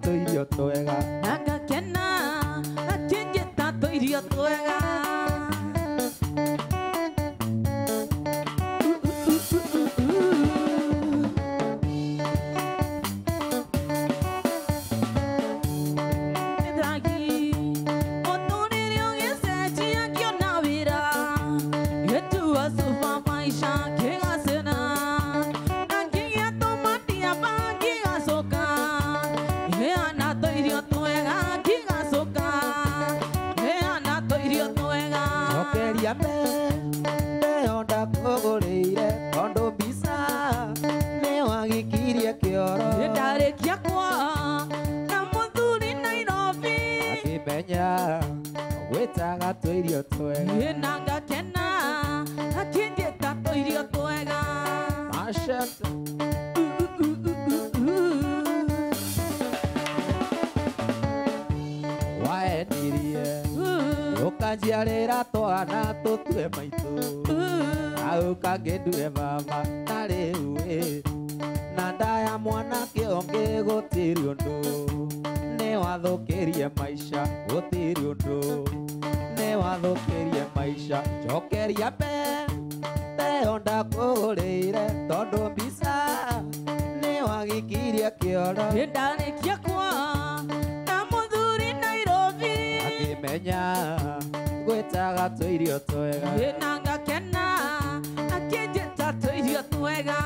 Tũirio twega na ngakena akĩnjĩta tũirio twega. Gwĩtaga tũirio twega na ngakena akĩnjĩta tũirio twega. Machete waendirie ũkanjiarĩra twana tũtue maitũ au kangĩndue baba na rĩu ĩ na nda ya mwanake ũngĩ gũtirĩ ũndũ nĩwathũkĩrie maica gũtirĩ ũndũ nĩwathũkĩrie maica njokeria mbeo ndakũgũrĩire tondũ mbica nĩwagikirie kĩoro. Ndarĩkia kwa na mũthuri Nairobi akĩmenya gwĩtaga tũirio twega na ngakena akĩnjĩta tũirio twega.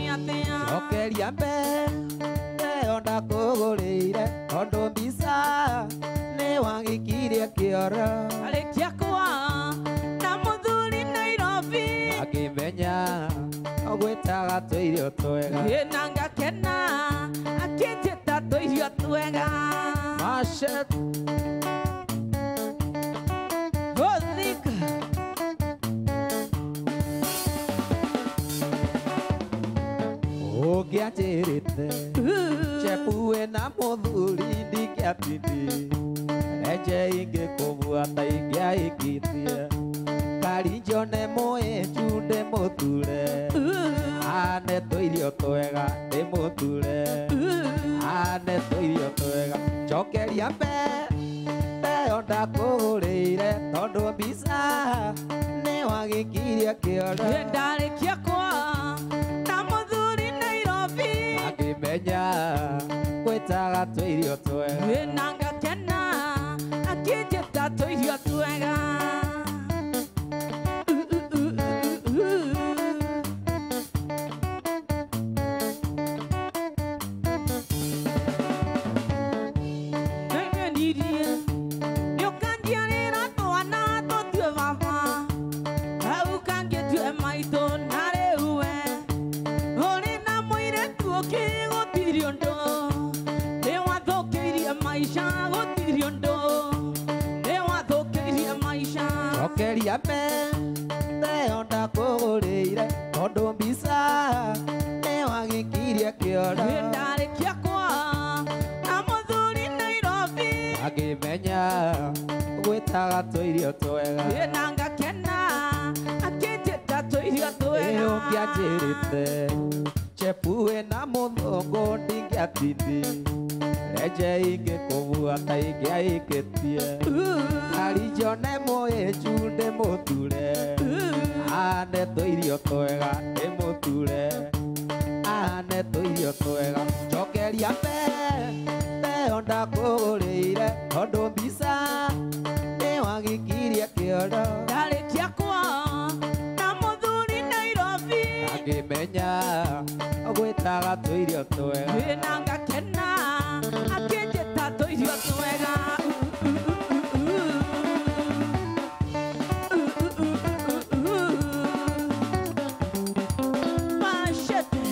Njokeria mbeo ndakũgũrĩire tondũ mbica nĩwagikirie kĩoro. Arĩkia kwa na mũthuri Nairobi akĩmenya gwĩtaga tũirio twega na ngakena akĩnjĩta tũirio twega. Machete Gũthika ũngĩanjĩrĩte Chepu wĩna mũthuri ndingĩatindi renje ingĩkũbuata ingĩaikĩtie Karinjo nĩ mũĩnju ndĩmũture ane tũirio twega ndĩmũture ane tũirio twega njokeria mbeo ndakũgũrĩire tondũ mbica nĩwagikirie kĩoro. Ndarĩkia kwa na mũthuri Nairobi akĩmenya gwĩtaga tũirio twega na ngakena akĩnjĩta tũirio twega. Nĩũkanjiarĩra twana tũtue baba hau kangĩtue maitũ na rĩu we ũrĩ na mũirĩtu ũngĩ gũtirĩ ũndũ nĩwathũkĩirie maica gũtirĩ ũndũ nĩwathũkĩirie maica. Njokeria mbeo ndakũgũrĩire tondũ mbica nĩwagikirie kĩoro. Ndarĩkia kwa na mũthuri Nairobi akĩmenya gwĩtaga tũirio twega na ngakena akĩnjĩta tũirio twega. Ũngĩanjĩrĩte Chepu wĩna mũthũngũ ndingĩatindi renje ingĩkũbuata ingĩaikĩtie Karinjo nĩ mũĩnju ndĩmũture ane tũirio twega ndĩmũture ane tũirio twega njokeria mbeo ndakũgũrĩire tondũ mbica nĩwagikirie kĩoro. Ndarĩkia kwa na mũthuri Nairobi akĩmenya gwĩtaga tũirio twega na ngakena akĩnjĩta tũirio twega. Machete.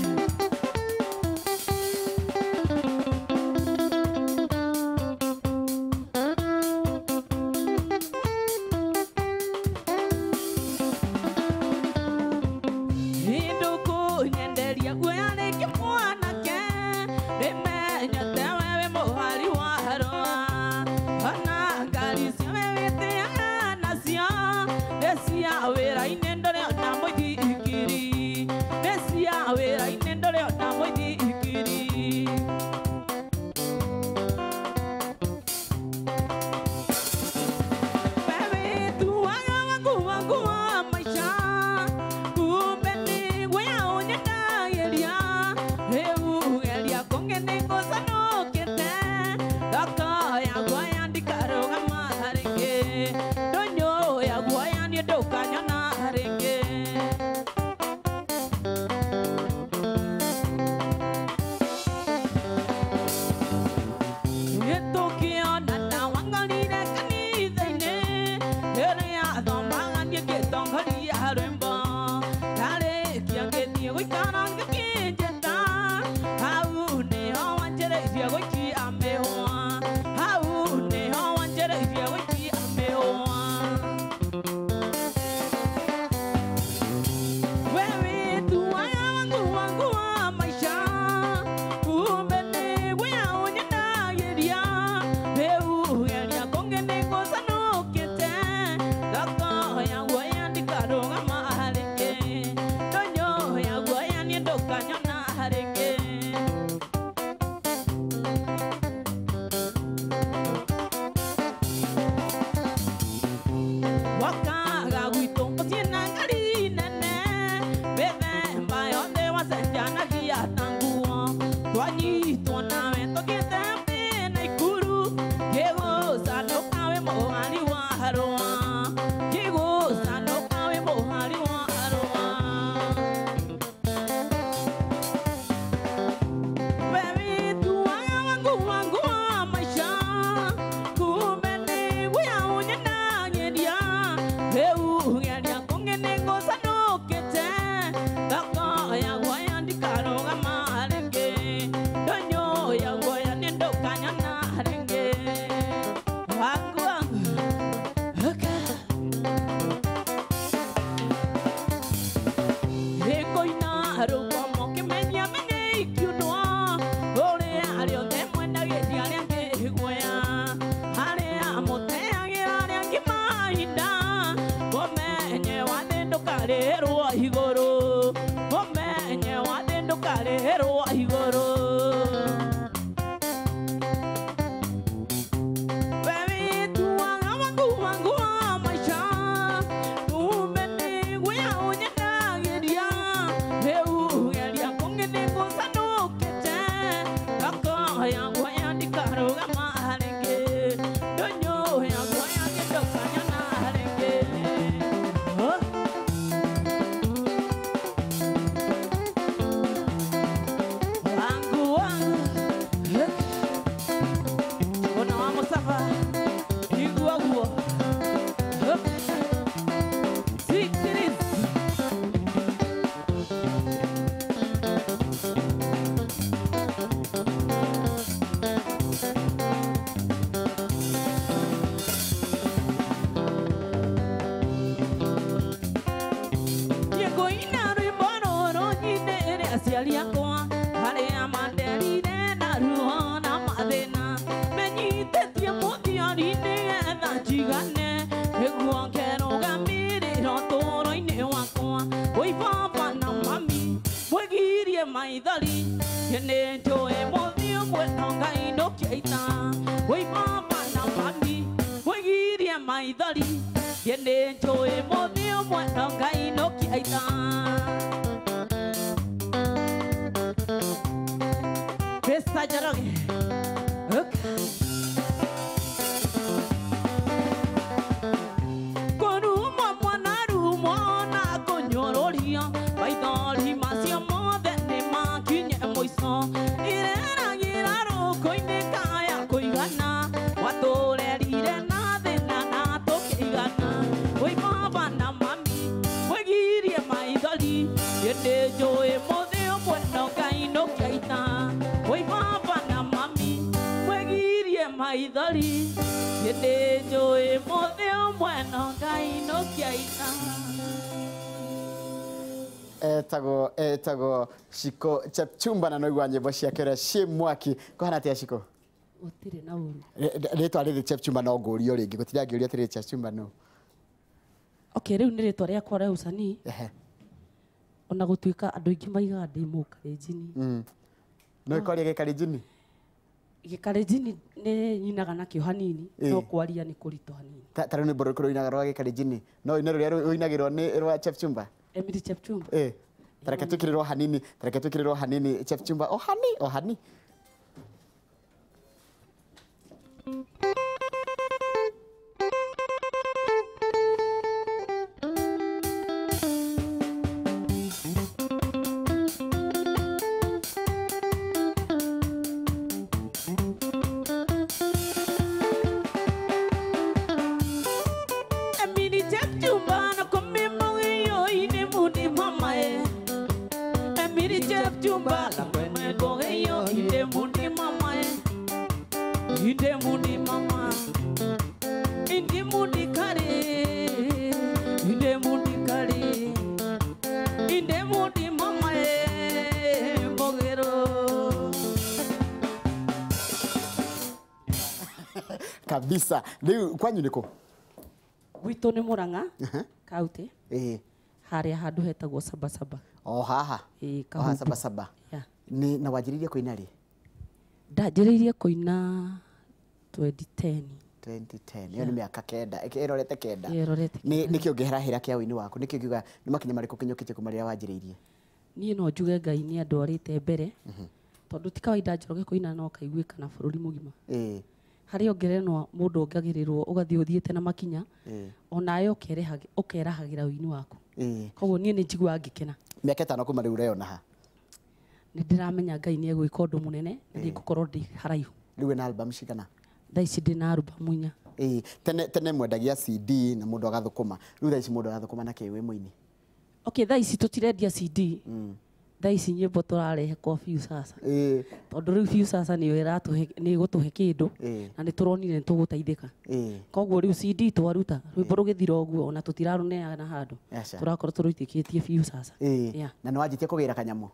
Cia wĩra-inĩ ndũrĩ ona mũithikiri nĩ cia wĩra-inĩ ndũrĩ ona mũithikiri. Wewe tuaga wangu wangu wa maisha kumbe nĩguo yaũnyendagĩria rĩu geria kũngĩ nĩngũcanũkĩte thoko ya guoya ndikarũgama rĩngĩ ndũnyũ ya guoya niĩ ndũkanyona rĩngĩ. Nĩtũkĩonana wangorire kanitha-inĩ ĩrĩa thomaga niĩ ngĩtongoria rwĩmbo ndarĩkia ngĩthiĩ gũikara ngĩkĩnjĩta hau nĩho wanjĩrĩirie gũikia mĩhũa hau nĩho wanjĩrĩirie gũikia mĩhũa. Wewe tuaga wangu wangu wa maisha kumbe nĩguo yaũnyendagĩria rĩu geria kũngĩ nĩngũcanũkĩte thoko ya guoya ndikarũgama rĩngĩ ndũnyũ ya guoya niĩ ndũkanyona rĩngĩ. Wakaga gwitũ mũciĩ na ngari nene mĩthemba yothe wacenjanagia ta nguo twanyitwo nawe tũgĩte na ikuru ngĩgũcanũka wĩ mũhari wa rũa ngĩgũcanũka wĩ mũhari wa rũa. Wewe tuaga wangu wangu wa maisha kumbe nĩguo yaũnyendagĩria rĩu geria kũngĩ nĩngũcanũkĩte thoko ya guoya ndikarũgama rĩngĩ ndũnyũ ya guoya niĩ ndũkanyona rĩngĩ. Wangu wangu Oka. Ngũina rũkomo kĩmenya menye ikiunwo ũrĩa rĩothe mwendagĩria arĩa angĩ guoya arĩa mũteagĩra arĩa angĩ mahinda ũmenye wathĩ ndũkarĩhĩrwo igũrũ ũmenye wathĩ ndũkarĩhĩrwo igũrũ. Wewe tuaga wangu wangu wa maisha kumbe nĩguo yaũnyendagĩria rĩu geria kũngĩ nĩngũcanũkĩte thoko ya guoya ndikarũgama rĩngĩ ndũnyũ ya guoya niĩ ndũkanyona rĩngĩ. Oh. Wangu wangu ona wa Mustafa igua guo Sikiriz. Ngũina rwĩmbo rũrũ nyinĩre aciari akwa arĩa manderire na ruo na mathĩna menyitĩtie mũthiori nĩgetha njigane nĩguo ngerũgamĩrĩra ũtũũro-inĩ wakwa wĩ baba na mami mwĩgirie maithori nĩ njũĩ mũthiĩ ũmwe no ngainũkia ita wĩ baba na mami mwĩgirie maithori nĩ njũĩ mũthiĩ ũmwe no ngainũkia ita. Pesa Njoroge. Kũrumwo mwana rumwo na kũnyũrũrio maithori macio mothe nĩ makinye mũico ireragĩra rũkũ-inĩ kaya kũigana watũrerire na thĩna na tũkĩigana wĩ baba na mami mwĩgirie maithori ĩndĩ njũĩ mũthĩ ũmwe no ngainũkia ita wĩ baba na mami mwĩgirie maithori ĩndĩ njũĩ mũthĩ ũmwe no ngainũkia ita. Etagwo Shiko Chepchumba na noigua nyĩmbo ciake ũrĩa ciĩ mwaki kũhana atĩa Shiko? Gũtirĩ na ũru. Rĩtwa rĩrĩ Chepchumba no ngũrio rĩngĩ gũtirĩ angĩũria atĩrĩrĩ Chepchumba no. Okay, rĩu nĩ rĩtwa rĩakwa rĩa usanii. Ehe. Ona gũtuĩka andũ aingĩ maigaga ndĩ mũkalenjini. No ĩkoria gĩkalenjini? Gĩkalenjini nĩ nyinaga nakĩo hanini, no kwaria nĩ kũritũ hanini. Ta rĩu nĩ rwĩmbo rũrĩkũ rũinaga rwa gĩkalenjini? No ũine rũrĩa rũinagĩrwo nĩ rwa Chepchumba? Emily Chepchumba. Tareke twĩkĩrĩrwo hanini, tareke twĩkĩrĩrwo hanini Chepchumba. O hani, o hani. Emily Chepchumba na kumimo ine muni mama e. Emily Chepchumba la kwene gogeyo ine muni mama e. Ine muni mama. Ine muni kare. Ine muni kare. Ine muni mama e mogero. Kabisa. Rĩu kwanyu nĩkũ? Gwitũ nĩ Murang'a kaunti. Harĩa handũ hetagwo Sabasaba. O haha. Ĩĩ, O haha Kahumbu. Sabasaba. Yeah. Nĩ na wanjĩrĩirie kũina rĩ? Ndanjĩrĩirie kũina 2010. 2010. Ĩyo nĩ mĩaka kenda. Ĩrorete kenda. Ĩrorete Nĩ nĩkĩ ũngĩherahĩra kĩa ũini waku? Nĩkĩ ũngiuga nĩ makinya marĩkũ ũkinyũkĩtie kuma rĩrĩa wanjĩrĩirie? Niĩ no njuge Ngai nĩ andwarĩte mbere. Tondũ ti kawaida Njoroge kũina no kaiguĩka na bũrũri mũgima. Harĩ ongerenwa mũndũ ongagĩrĩrwo ũgathiĩ ũthiĩte na makinya. Onawe ũkerahagĩra ũini waku. Koguo niĩ nĩ njiguaga ngĩkena. Mĩaka ĩtano kuma rĩu ũreyona ha? Nĩ ndĩramenya Ngai nĩ egwĩka ũndũ mũnene na nĩ ngũkorwo ndĩ haraihu. Rĩu wĩna album cigana? Thaa ici ndĩna album inya. Tene tene mwendagia CD na mũndũ agathũkũma. Rĩu thaa ici mũndũ arathũkũma na kĩ wĩ mũini? Okay, thaa ici tũtirendia CD. Thaa ici nyĩmbo tũrarehe kwa Viusasa. Tondũ rĩu Viusasa nĩyo ĩratũhe, nĩ ĩgũtũhe kĩndũ na nĩ tũronire nĩ tũgũteithĩka. Koguo rĩu CD twaruta rwĩmbo rũgĩthira ũguo ona tũtirarũneana handũ. Tũrakorwo tũrũitĩkĩtie Viusasa. Yeah. Na nĩ wanjĩtie kũgĩra kanyamũ?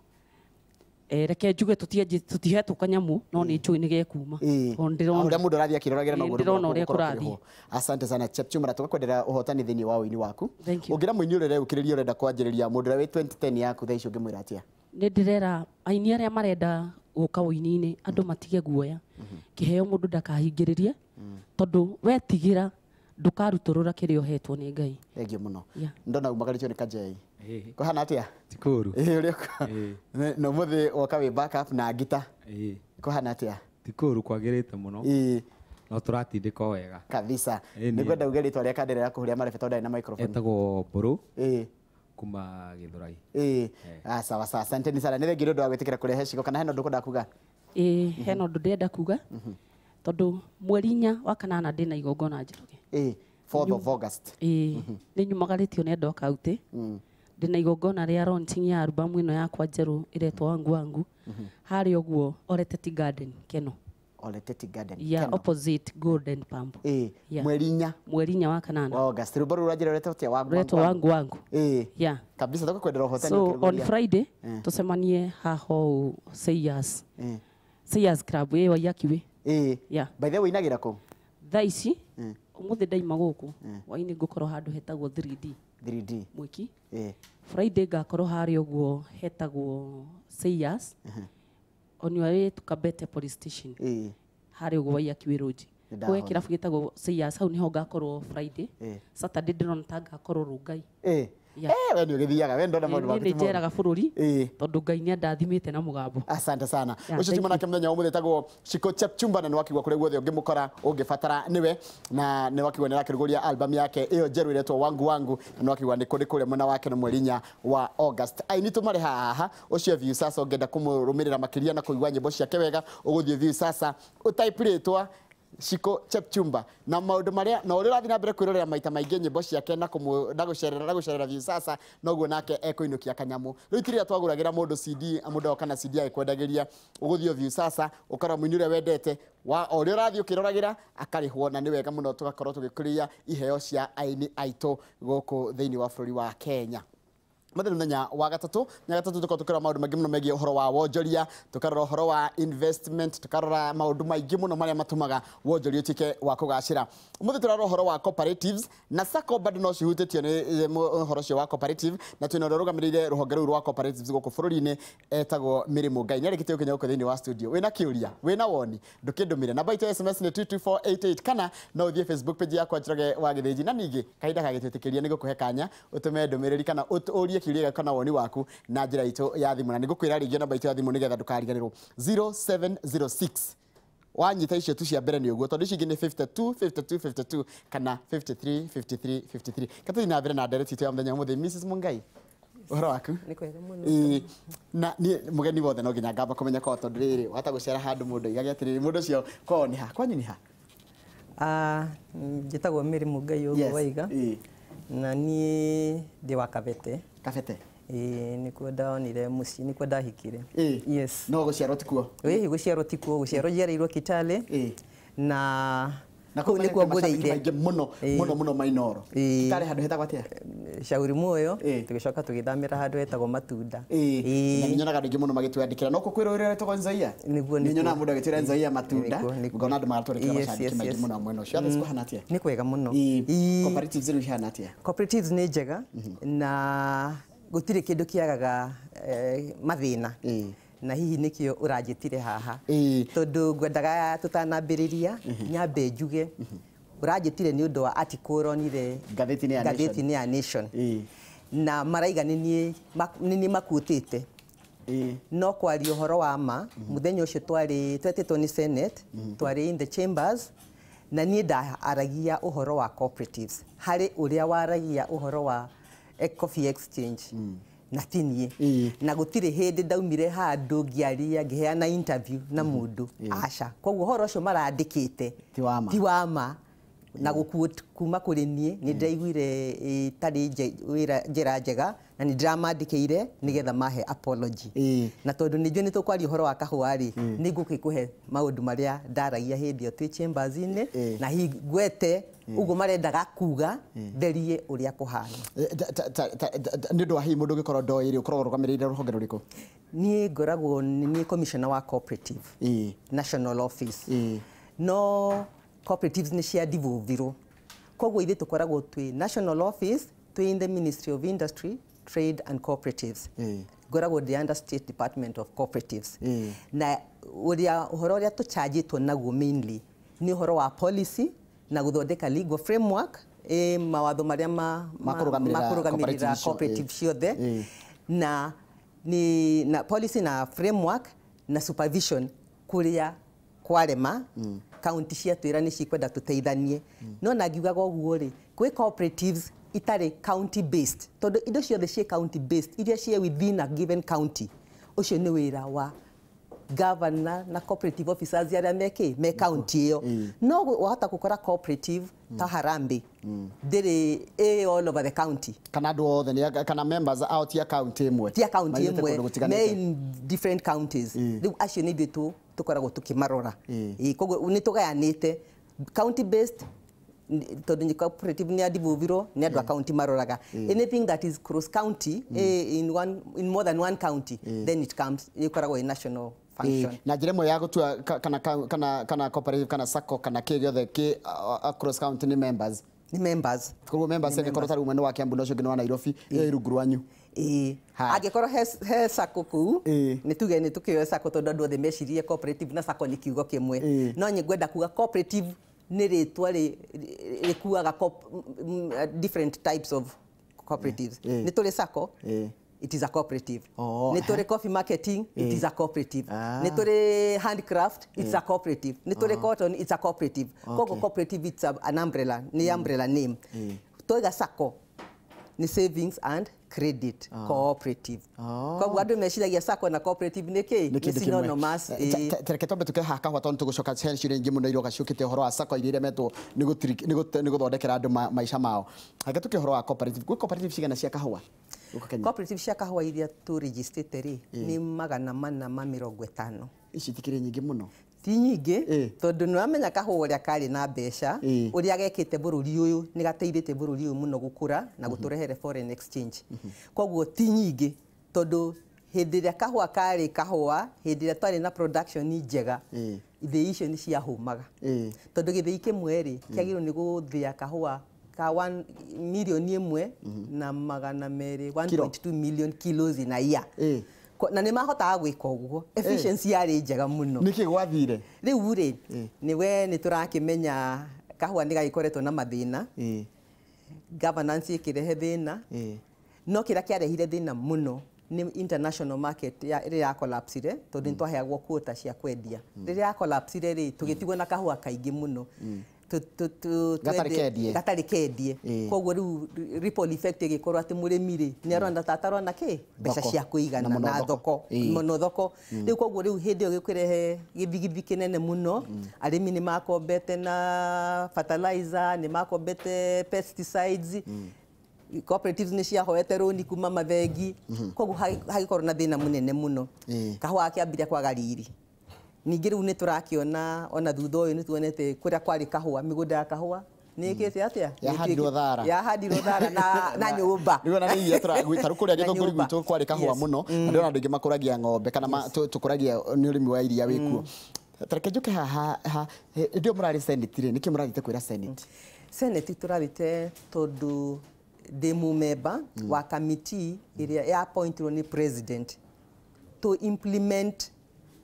Reke njuge tũtihetwo kanyamũ no nĩ njũĩ nĩ gekuma. Tondũ ndĩrona Ũrĩa mũndũ arathiĩ akĩroragĩra noguo ndĩrona ũrĩa gũkorwo kũrathiĩ. kũrĩhwo. Asante sana Chepchumba, na tũgakwendera ũhotani thĩinĩ wa ũini waku. Thank you. Ũngĩra mũini ũrĩa ũreũkĩrĩria ũrenda kwanjĩrĩria mũndũ ũrĩa wĩ 2010 yaku thaa ici ũngĩmwĩra atĩa? Nĩ ndĩrera aini arĩa marenda gũka ũini-inĩ andũ matige guoya. Kĩheo mũndũ ndakahingĩrĩrie tondũ wetigĩra ndũkarutũrũra kĩrĩa ũhetwo nĩ Ngai. Thengiũ mũno. Yeah. Ndona umagarĩtio nĩ Kajei. Kũhana atĩa? Ti kũũru. Ũrĩa na ũmũthĩ woka wĩ backup na ngita. Kũhana atĩa? Ti kũũru, kwagĩrĩte mũno. No tũratindĩka o wega. Kabisa. Nĩngwenda uge rĩtwa rĩa kandĩra rĩa kũhuria marebe tondũ ndarĩ na microphone. Etagwo Mbũrũ. Kuma Gĩthũrai. Sawa sawa. Asanteni sana. Nĩ thengiũ nĩ ũndũ wa gwĩtĩkĩra kũrehe cigo. Kana hena ũndũ ũkwenda kuga? Hena ũndũ ndĩrenda kuga. Tondũ mweri inya wa kanana ndĩna igongona Njoroge. 4th of August. Nĩ nyumagarĩtio nĩ andũ a kaunti. Ndĩna igongona rĩa launching ya album ĩno yakwa njerũ ĩretwo Wangu Wangu. Harĩa ũguo Oreteti Garden, Keno. Oreteti Garden, Yeah, Keno. opposite Golden Pump. Yeah. Mweri inya. Mweri inya wa kanana. Wa August. Rwĩmbo rũu rwanjĩra rwetwo atĩa? Wangu Rwetwo Wangu Wangu. Yeah. Kabisa tũgakwendera ũhotani So on ũkĩrũgũria. Friday tũcemanie haha ũũ Sayers. Sayers Club ĩ Waiyaki Way. Yeah. By the way ũinagĩra kũ? Thaa ici ũmũthĩ ndaima gũkũ hwainĩ ngũkorwo handũ hetagwo 3D. 3D. Mwiki. Friday ngakorwo harĩa ũguo hetagwo Sayers. On your way to Kabete Police Station. Harĩa ũguo Waiyaki Way Road. Nĩndahona. Gwĩ kĩrabu gĩtagwo Sayers, hau nĩho ngakorwo Friday. Saturday ndĩrona ta ngakorwo Rongai. Yeah. We nĩ ũgĩthiaga, we ndona maũndũ Niĩ maku nĩ ti moru. njeraga bũrũri tondũ Ngai nĩ andathimĩte na mũgambo. Asante sana. Yeah, Ũcio thank ti mwanake you. mũthenya wa ũmũthĩ etagwo Shiko Chepchumba na nĩ wakigwa kũrĩa guothe ũngĩmũkora ũngĩbatara nĩwe, na nĩ wakigwa nĩ arakĩrugũria album yake ĩyo njerũ ĩretwo Wangu Wangu, na nĩ wakigwa nĩ kũrĩ kũrĩa mwena wake na mweri inya wa August. Aini tũmarĩ haha, ũcio Viusasa ũngĩenda kũmũrũmĩrĩra makĩria na kũigua nyĩmbo ciake wega, ũgũthiĩ Viusasa ũtype rĩtwa Shiko Chepchumba na maũndũ marĩa na ũrĩa ũrathiĩ na mbere kwĩrorera maita maingĩ nyĩmbo ciake na na gũcerera na gũcerera Viusasa noguo nake ekũinũkia kanyamũ. Rĩu ti rĩrĩa twagũragĩra mũndũ CD, mũndũ agoka na CD agĩkwendagĩria, ũgũthiĩ Viusasa ũkarora mũini ũrĩa wendete wa o ũrĩa ũrathiĩ ũkĩroragĩra akarĩhwo, na nĩ wega mũno tũgakorwo tũgĩkũria iheo cia aini aitũ gũkũ thĩinĩ wa bũrũri wa Kenya. Muthenya wa gatatu nyagatatu tukorwo tukirora maundu maingi muno megie uhoro wa wonjoria, tukarora uhoro wa investment, tukarora maundu maingi muno maria matumaga wonjoria utuike wa kugacira. Umuthi turarora uhoro wa cooperatives na SACCO bado no cihutĩtio nĩ uhoro ũcio wa cooperative, na twĩna ũrĩa ũrũgamĩrĩire rũhonge rũu rwa cooperatives gũkũ bũrũri-inĩ etagwo Mary Mũngai. Nĩarĩkĩtie gũkinya gũkũ thĩinĩ wa studio. Wĩna kĩũria, wĩna woni, ndũkĩndũmĩre. Namba itũ ya SMS nĩ 22488 kana no ũthiĩ Facebook page yakwa Njoroge wa Gĩthĩnji, na ningĩ kahinda gagĩtwĩtĩkĩria nĩ ngũkũhe kanya ũtũme ndũmĩrĩri kana ũrie kĩũria gĩaku kana woni waku na njĩra itũ ya thimũ. Na nĩngũkwĩra rĩngĩ namba itũ ya thimũ nĩgetha ndũkariganĩrwo 0706 wanyita icio tu cia mbere nĩ ũguo, tondũ icio ingĩ nĩ 52 52 52 kana 53 53 53. Katũthiĩ na mbere na ndereti itũ ya mũthenya ũmũthĩ. Mrs Mungai, ũhoro waku? Nĩ kwega mũno. Na niĩ mũgeni wothe no nginya ngamba kũmenya kwao, tondũ rĩrĩ wahota gũcera handũ mũndũ aigage atĩrĩrĩ mũndũ ũcio kwao nĩ ha, kwanyu nĩ ha? Njĩtagwo Mary Mũngai ũguo waiga, na niĩ ndĩ wa Kabete. Kabete? Ĩĩ, nĩkuo ndonire mũciĩ, nĩkuo ndahikire. Yes. No gũciarwo tikuo? Ĩĩ, gũciarwo tikuo, gũciarwo njiarĩirwo Kitale. Na kũu nĩkuo ngũrĩire. Maingĩ mũno mũno mũno Mainoro. Kitale handũ hetagwo atĩa? Shauri Moyo, tũgĩcoka tũgĩthamĩra handũ hetagwo Matunda. Na nĩnyonaga andũ aingĩ mũno magĩtwandĩkĩra, no kũ kwĩrwo ũrĩa wetagwo Nzoia? Nĩguo, nĩguo. Nĩnyonaga mũndũ agĩtwĩra Nzoia Matunda, ngona andũ magatwandĩkĩra macandĩki maingĩ mũno mwena ũcio. Atha cikũhana atĩa? Nĩ kwega mũno. Cooperatives rĩu ihana atĩa? Cooperatives nĩ njega na gũtirĩ kĩndũ kĩagaga mathĩna. Na hihi nĩkĩo ũranjĩtire haha, tondũ ngwendaga tũtanambĩrĩria nyambe njuge ũranjĩtire nĩ ũndũ wa article ũronire ngathĩti-inĩ ya Nation, na maraiga nĩ niĩ makuĩtĩte. No kwaria ũhoro wa ma, mũthenya ũcio twarĩ twetĩtwo nĩ Senate, twarĩ in the chambers, na niĩ ndaragia ũhoro wa cooperatives harĩ ũrĩa waragia ũhoro wa coffee exchange na ti niĩ, na gũtirĩ hĩndĩ ndaumire handũ ngĩaria ngĩheana interview na mũndũ, aca. Koguo ũhoro ũcio marandĩkĩte ti wa ma, na gũkuo kuma kũrĩ niĩ nĩ ndĩraiguire ĩtarĩ njĩra njega, na nĩ ndĩramandĩkĩire nĩgetha mahe apology. Na tondũ nĩ njũĩ nĩ tũkwaria ũhoro wa kahũa rĩ, nĩ ngũgĩkũhe maũndũ marĩa ndaragia hĩndĩ ĩyo twĩ chambers-inĩ, na hihi ngwete ũguo marendaga kuga therie ũrĩa kũhana. Nĩ ũndũ wa hihi mũndũ ũngĩkorwo ndoĩ rĩ, ũkoragwo ũrũgamĩrĩire rũhonge rũrĩkũ? Niĩ ngoragwo nĩ niĩ commissioner wa cooperative national office. No cooperatives nĩ cia devolvirwo, koguo ithuĩ tũkoragwo twĩ national office, twĩ in the Ministry of Industry, Trade and Cooperatives. Ngoragwo ndĩ under State Department of Cooperatives. Na ũrĩa ũhoro ũrĩa tũchanjĩtwo naguo mainly nĩ ũhoro wa policy na gũthondeka legal framework, mawatho marĩa makũrũgamĩrĩra cooperative ciothe, na na policy na framework na supervision kũrĩa kwarema county ciatwĩra nĩ cikwenda tũteithanie. No na ngiugaga ũguo rĩ, kwĩ cooperatives itarĩ county based, tondũ indo ciothe ciĩ county based iria ciĩ within a given county, ũcio nĩ wĩra wa governor na cooperative officers arĩa mekĩ me county ĩyo. No wahota gũkora cooperative ta Harambee ndĩrĩ ĩ all over the county, kana andũ othe kana members ao ti a county ĩmwe, ti a county ĩmwe, me in different counties. Rĩu acio nĩ ithuĩ tũkoragwo tũkĩmarora. Koguo nĩ tũgayanĩte county based, tondũ nĩ cooperative nĩ devolvirwo nĩ andũ a county maroraga. Anything that is cross county, in one, in more than one county, then it comes ĩkoragwo ĩ national function. Na njĩra ĩmwe ya gũtua kana cooperative kana SACCO kana kĩ gĩothe kĩ across county nĩ members. Nĩ members. Koguo members angĩkorwo ta rĩu mwena wa Kiambu na ũcio ũngĩ nĩ wa Nairobi, ĩ rungu rwanyu. Angĩkorwo he SACCO kũu, nĩ tuge nĩ tũkĩoe SACCO tondũ andũ othe mecirie cooperative na SACCO nĩ kiugo kĩmwe. No niĩ ngwenda kuga cooperative nĩ rĩtwa rĩkuaga different types of cooperatives. Nĩ tũrĩ SACCO, it is a cooperative. Nĩ tũrĩ coffee marketing, it is a cooperative. Nĩ tũrĩ handcraft, it's a cooperative. Nĩ tũrĩ cotton, it's a cooperative. Koguo cooperative it's an umbrella, nĩ umbrella name. Twaiga SACCO nĩ savings and credit cooperative. Koguo andũ meciragia SACCO na cooperative nĩ kĩ? Nĩ synonymous. Tereke twambe tũke haha kahũa tondũ tũgũcoka hena ciũria nyingĩ mũno iroka ciũkĩte ũhoro wa SACCO iria iremetwo nĩ gũthondekera andũ maica mao. Reke tũke ũhoro wa cooperative. Gwĩ cooperative cigana cia kahũa gũkũ Kenya? Cooperative cia kahũa iria tũrĩgistĩte rĩ nĩ 450. Ici itikĩrĩ nyingĩ mũno. Ti nyingĩ tondũ nĩ wamenya kahũa ũrĩa karĩ na mbeca ũrĩa gekĩte bũrũri ũyũ nĩ gateithĩtie bũrũri ũyũ mũno gũkũra na gũtũrehere foreign exchange. Koguo ti nyingĩ tondũ hĩndĩ ĩrĩa kahũa karĩ kahũa, hĩndĩ ĩrĩa twarĩ na production njega, ithĩi icio nĩ ciahũmaga. Tondũ gĩthĩi kĩmwe rĩ kĩagĩrĩirwo nĩ gũthĩa kahũa ka 1 milioni 1 na 200, 1.2 million kilos in a year. Na nĩ mahotaga gwĩka ũguo, efficiency yarĩ njega mũno. Nĩkĩ gwathire? Rĩu rĩ nĩwe nĩ tũrakĩmenya kahũa nĩ gagĩkoretwo na mathĩna, governance ĩkĩrehe thĩna, no kĩrĩa kĩarehire thĩna mũno nĩ international market ĩrĩa ya collapsire tondũ nĩ twaheagwo quota cia kwendia. Rĩrĩa ya collapsire rĩ tũgĩtigwo na kahũa kaingĩ mũno gatarĩ kendie. Koguo rĩu ripple effect ĩgĩkorwo atĩ mũrĩmi rĩ nĩ arona ta atarona kĩ mbeca cia kũigana na thoko mũno thoko. Rĩu koguo rĩu hĩndĩ ĩyo gĩkĩrehe gĩthigithi kĩnene mũno. Arĩmi nĩ makombete na fertilizer, nĩ makombete pesticides, cooperatives nĩ ciahoete rũni kuma mabengi. Koguo hagĩkorwo na thĩna mũnene mũno. Kahũa gakĩambĩrĩria kwaga riri. Ningĩ rĩu nĩ tũrakĩona ona thutha ũyũ nĩ tuonete kũrĩa kwarĩ kahũa, mĩgũnda ya kahũa nĩ ĩkĩte atĩa? Yahandirwo thara. Yahandirwo thara na nyũmba. Rĩu ona nĩ tarĩu kũrĩa Gĩthũngũri gwitũ kwarĩ kahũa mũno, na ndĩrona andũ aingĩ makũragia ng'ombe kana tũkũragia nĩ ũrĩmi wa iria wĩkuo. Tareke njũke haha, hĩndĩ ĩyo mũrarĩ Senate rĩ, nĩkĩ mũrathiĩte kwĩra Senate? Senate tũrathiĩte tondũ ndĩ mũmemba wa committee ĩrĩa ya appointirwo nĩ president to implement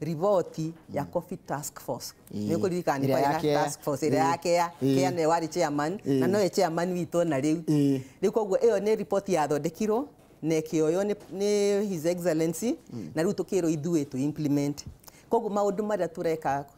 riboti ya Coffee Task Force. Nĩ ũkũririkana nĩ kwarĩ na task force ĩrĩa ya Kea, Kea nĩwe warĩ chairman na nowe chairman witũ na rĩu. Rĩu koguo ĩyo nĩ riboti yathondekirwo na ĩkĩoywo nĩ His Excellency na rĩu tũkĩrwo ithuĩ tũ implement. Koguo maũndũ marĩa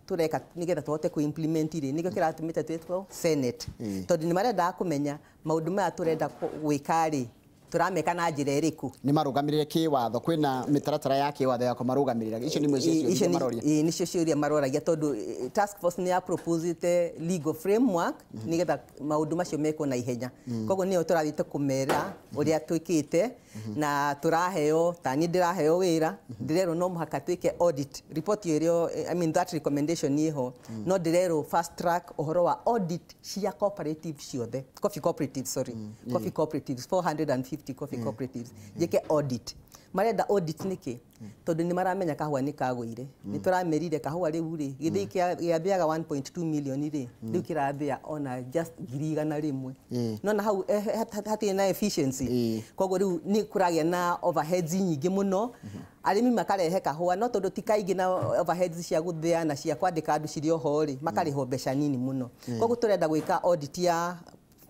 tũreka nĩgetha tũhote kũ implement rĩ nĩkĩo kĩratũmĩte twĩtwo Senate. Tondũ nĩ marendaga kũmenya maũndũ maya tũrenda gwĩka rĩ tũrameka na njĩra ĩrĩkũ. Nĩ marũgamĩrĩre kĩwatho, kwĩna mĩtaratara ya kĩwatho ya kũmarũgamĩrĩra. Icio nĩ imwe cia ciũria maroria. Nĩcio ciũria maroragia tondũ task force nĩ ya proposite legal framework nĩgetha maũndũ macio mekwo na ihenya. Koguo nĩyo tũrathiĩte kũmera ũrĩa twĩkĩte na tũraheo, ta niĩ ndĩraheo wĩra, ndĩrerwo no mũhaka twĩke audit report ĩrĩa, I mean that recommendation ĩho, no ndĩrerwo fast track ũhoro wa audit cia cooperative ciothe, coffee cooperatives, sorry, coffee cooperatives 450 coffee cooperatives njĩke audit. Marenda audit nĩkĩ? Tondũ nĩ maramenya kahũa nĩ kagũire. Nĩ tũramerire kahũa rĩu rĩ gĩthĩi gĩathĩaga 1.2 million rĩ, rĩu kĩrathĩa ona just 100,000. No na hau hatirĩ na efficiency. Koguo rĩu nĩ kũragĩa na overheads nyingĩ mũno. Arĩmi makarehe kahũa no tondũ ti kaingĩ na overheads cia gũthĩa na cia kwandĩka andũ cirĩ oho rĩ, makarĩhwo mbeca nini mũno. Koguo tũrenda gwĩka audit ya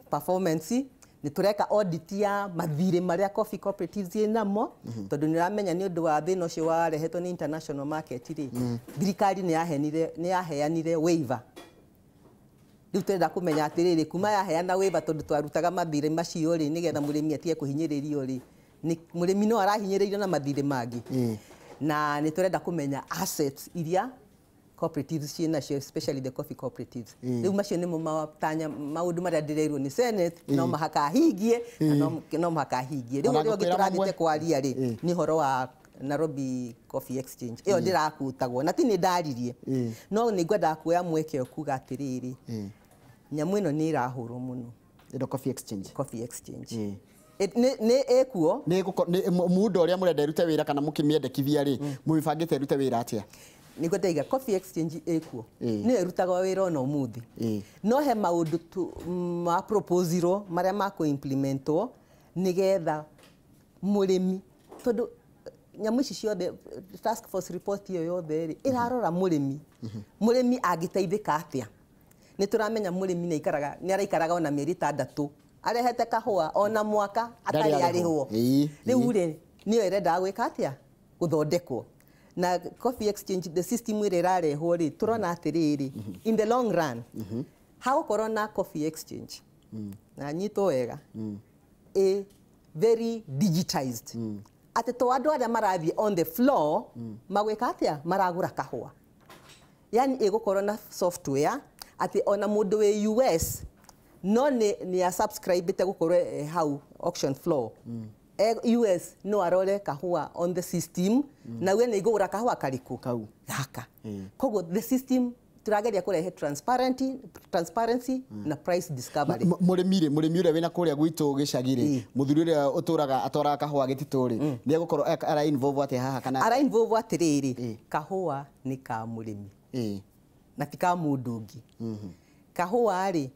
performance, nĩ tũreka audit ya mathirĩ marĩa coffee cooperatives ĩ namo, tondũ nĩ ũramenya nĩ ũndũ wa thĩna ũcio warehetwo nĩ international market rĩ, thirikari nĩ yaheanire waiver. Rĩu tũrenda kũmenya atĩrĩrĩ, kuma yaheana waiver tondũ twarutaga mathirĩ macio rĩ nĩgetha mũrĩmi atige kũhinyĩrĩrio rĩ, mũrĩmi no arahinyĩrĩrio na mathirĩ mangĩ. Na nĩ tũrenda kũmenya assets iria cooperatives ciĩ nacio, especially the coffee cooperatives. Rĩu macio nĩmo matanya maũndũ marĩa ndĩreirwo nĩ Senate, no mũhaka ahingie, na no mũhaka ahingie. Rĩu ũrĩa ũngĩ tũrathiĩte kwaria rĩ nĩ ũhoro wa Nairobi Coffee Exchange. Ĩyo ndĩrakutagwo na ti nĩ ndaririe, no nĩ ngwendaga kuoya mweke ũyũ kuga atĩrĩrĩ, nyamũ ĩno nĩ ĩrahũrwo mũno. Ĩno Coffee Exchange. Coffee Exchange. Nĩ ĩkuo. Nĩ mũndũ ũrĩa mũrenda ĩrute wĩra kana mũkĩmĩendekithia rĩ, mũmĩbangĩte ĩrute wĩra atĩa? Nĩguo ndaiga Coffee Exchange ĩkuo nĩyo ĩrutaga wĩra ona ũmũthĩ, no he maũndũ ma proposirwo marĩa ma kũ-implementwo nĩgetha mũrĩmi, tondũ nyamũ ici ciothe task force report ĩyo yothe rĩ ĩrarora mũrĩmi, mũrĩmi angĩteithĩka atĩa. Nĩ tũramenya mũrĩmi nĩ araikaraga ona mĩeri 6 arehete kahũa ona mwaka atarĩ arĩhwo. Rĩu rĩ nĩyo ĩrendaga gwĩka atĩa? Gũthondekwo. Na Coffee Exchange, the system ĩrĩa ĩrarehwo rĩ, tũrona atĩrĩrĩ, in the long run hagũkorwo na Coffee Exchange na nyitwo wega a very digitized, atĩ to andũ arĩa marathiĩ on the floor magwĩka atĩa? Maragũra kahũa. Yani ĩgũkorwo na software atĩ ona mũndũ wĩ US no nĩ a subscribe gũkorwo hau auction floor, US no arore kahua on the system na we nĩ ngũgũra kahua karĩkũ Kau. Gaka. Koguo the system tũrageria kũrehe transparency na price discovery. Mũrĩmi rĩ, mũrĩmi ũrĩa wĩna kũrĩa gwitũ gĩcagi rĩ, mũthuri ũrĩa ũtũraga atwaraga kahũa gĩtitũ rĩ, nĩ egũkorwo ara involve atĩa haha kana Ara involve atĩrĩrĩ, kahũa nĩ ka mũrĩmi na ti ka mũndũ ũngĩ. Kahũa rĩ,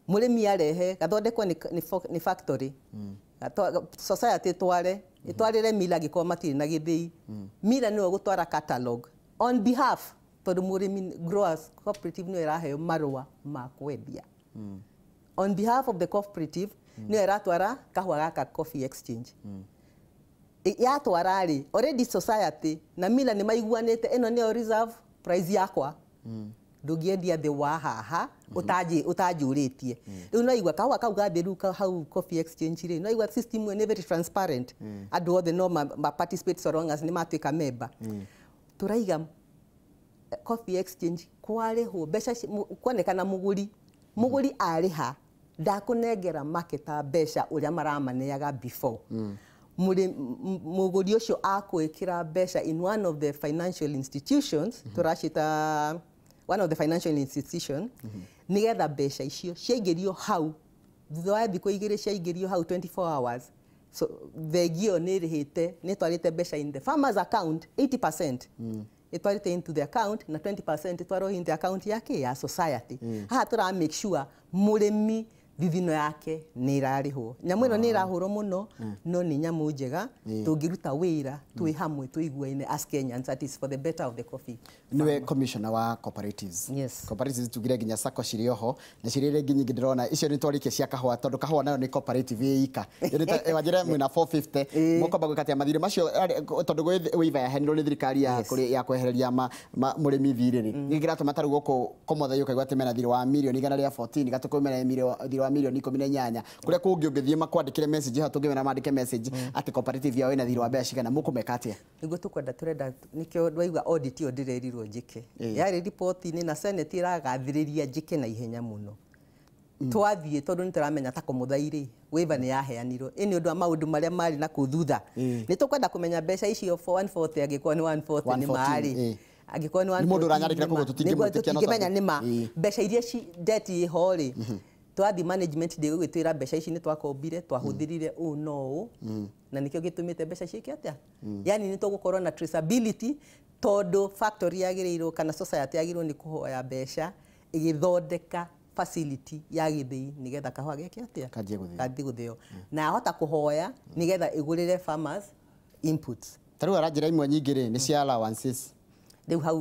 mũrĩmi arehe gathondekwo nĩ factory, society ĩtware ĩtwarĩre mila angĩkorwo matirĩ na gĩthĩi. Mila nĩwe ũgũtwara catalog on behalf, tondũ mũrĩmi growers cooperative nĩyo ĩraheo marũa ma kwendia. On behalf of the cooperative nĩyo ĩratwara kahũa gaka Coffee Exchange. Yatwara rĩ, already society na mila nĩ maiguanĩte ĩno nĩyo reserve price yakwa. Ndũngĩendia thĩ wa haha ũtanjũrĩtie. Rĩu no igua kahũa kau gathiĩ rĩu hau Coffee Exchange rĩ, no igua system ĩyo nĩ very transparent. Andũ othe no ma participate so long as nĩ matuĩka member. Tũraiga Coffee Exchange kwarĩhwo mbeca kuonekana mũgũri, mũgũri arĩha ndakũnengera marketer mbeca ũrĩa maramaneaga before. Mũgũri ũcio akwĩkĩra mbeca in one of the financial institutions, tũracita one of the financial institution, nĩgetha mbeca icio ciaingĩrio hau thutha wa thikũ igĩrĩ ciaingĩrio hau 24 hours. So bengi ĩyo nĩ ĩrĩhĩte, nĩ ĩtwarĩte mbeca in the farmers account 80%. Ĩtwarĩte into the account na 20% ĩtwarwo in the account yake ya society. Haha tũra make sure mũrĩmi thithino yake nĩ ĩrarĩhwo. Nyamũ ĩno nĩ ĩrahũrwo mũno, no nĩ nyamũ njega tũngĩruta wĩra twĩ hamwe tũiguaine as Kenyans, that is for the better of the coffee. Nĩwe commissioner wa cooperatives. Yes. Cooperatives tugire nginya sacco cirĩ oho na cirĩ iria ingĩ nyingĩ ndĩrona icio nĩ twarĩkia cia kahũa, tondũ kahũa nayo nĩ cooperative ĩ ika. Wanjĩre mwĩna 450 mũkomba gwĩka atĩa mathirĩ macio, tondũ gwĩ waiver yaheanirwo nĩ thirikari ya kwehereria mũrĩmi thirĩ rĩ, nĩ kĩratũma ta rĩu gũkũ Komothe ũkaigua atĩ mena thirĩ wa mirioni 114, Gatũkũ mena thirĩ wa mirioni 18, kũrĩa kũngĩ ũngĩthiĩ makwandĩkĩre message hau tũngĩmera mandĩke message atĩ cooperative yao ĩna thirĩ wa mbeca cigana, mũkũmeka atĩa? Nĩguo tũkwenda, tũrenda nĩkĩo ndwaigua audit ĩyo ndĩrerirwo njĩke. Yarĩ riboti-inĩ na Senate ĩragathĩrĩria njĩke na ihenya mũno. Twathiĩ tondũ nĩtũramenya ta Komũthai rĩ, waiver nĩ yaheanirwo. Ĩ nĩ ũndũ wa maũndũ marĩa marĩ na kũu thutha. Nĩ tũkwenda kũmenya mbeca icio 140 angĩkorwo nĩ 140 nĩ marĩ. Angĩkorwo nĩ 140 nĩ mũndũ ũranyarĩkĩra koguo tũtingĩmwĩtĩkia, no tũtingĩmenya nĩ ma. Mbeca iria debt ĩho rĩ, twathi management ndĩgũgĩtwĩra mbeca ici nĩ twakombire, twahũthĩrire ũũ no ũũ, na nĩkĩo gĩtũmĩte mbeca ciĩke atĩa. Yani nĩ tũgũkorwo na traceability, tondũ factory yagĩrĩirwo kana society yagĩrĩirwo nĩ kũhoya mbeca ĩgĩthondeka facility ya gĩthĩi nĩgetha kahũa geke atĩa, kanjie gũthĩo, na yahota kũhoya nĩgetha ĩgũrĩre farmers inputs. Ta rĩu aranjĩra imwe nyingĩ rĩ, nĩ cia allowances. Rĩu hau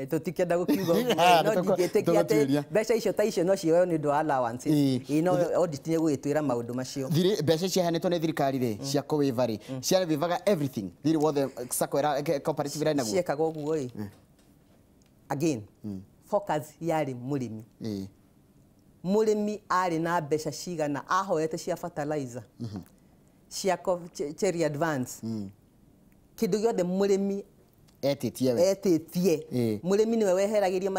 tũtikĩenda gũkiuga ũguo, no ndingĩtĩkia atĩ mbeca icio ta icio no cioywo nĩ ũndũ wa allowances. Ĩĩ, no audit nĩ ĩgũgĩtwĩra maũndũ macio. Thirĩ mbeca ciaheanĩtwo nĩ thirikari rĩ, cia kũwaiver rĩ, ciawaivaga everything thirĩ wothe sacco ĩra cooperative ĩrarĩ naguo? Ciekaga ũguo ĩ, again focus yarĩ mũrĩmi. Mũrĩmi arĩ na mbeca cigana ahoete cia fertilizer, cia cherry advance, kĩndũ gĩothe mũrĩmi etĩtie we. Etĩtie. Mũrĩmi nĩwe weheragĩrio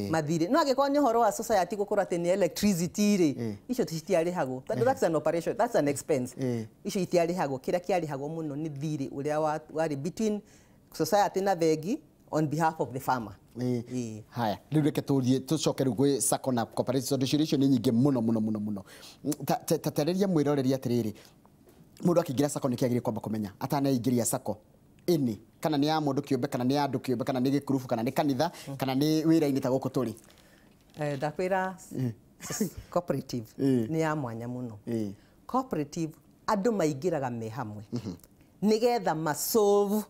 mathirĩ. No angĩkorwo nĩ ũhoro wa society gũkorwo atĩ nĩ electricity rĩ, icio citiarĩhagwo, tondũ that's an operation, that's an expense. Icio itiarĩhagwo. Kĩrĩa kĩarĩhagwo mũno nĩ thirĩ ũrĩa warĩ between society na bengi on behalf of the farmer. Haya, rĩu reke tũthiĩ tũcoke rĩu gwĩ sacco na cooperative, tondũ ciũria icio nĩ nyingĩ mũno mũno mũno mũno. Ta tarĩria mwĩroreri atĩrĩrĩ, mũndũ akĩingĩra sacco nĩ kĩagĩrĩire kwamba kũmenya atanaingĩria sacco ĩnĩ, kana nĩ ya mũndũ kĩũmbe, kana nĩ ya andũ kĩũmbe, kana nĩ gĩkurubu, kana nĩ kanitha, kana nĩ wĩra-inĩ ta gũkũ tũrĩ. Ndakwĩra cooperative nĩ ya mwanya mũno. Cooperative andũ maingĩraga me hamwe nĩgetha masolve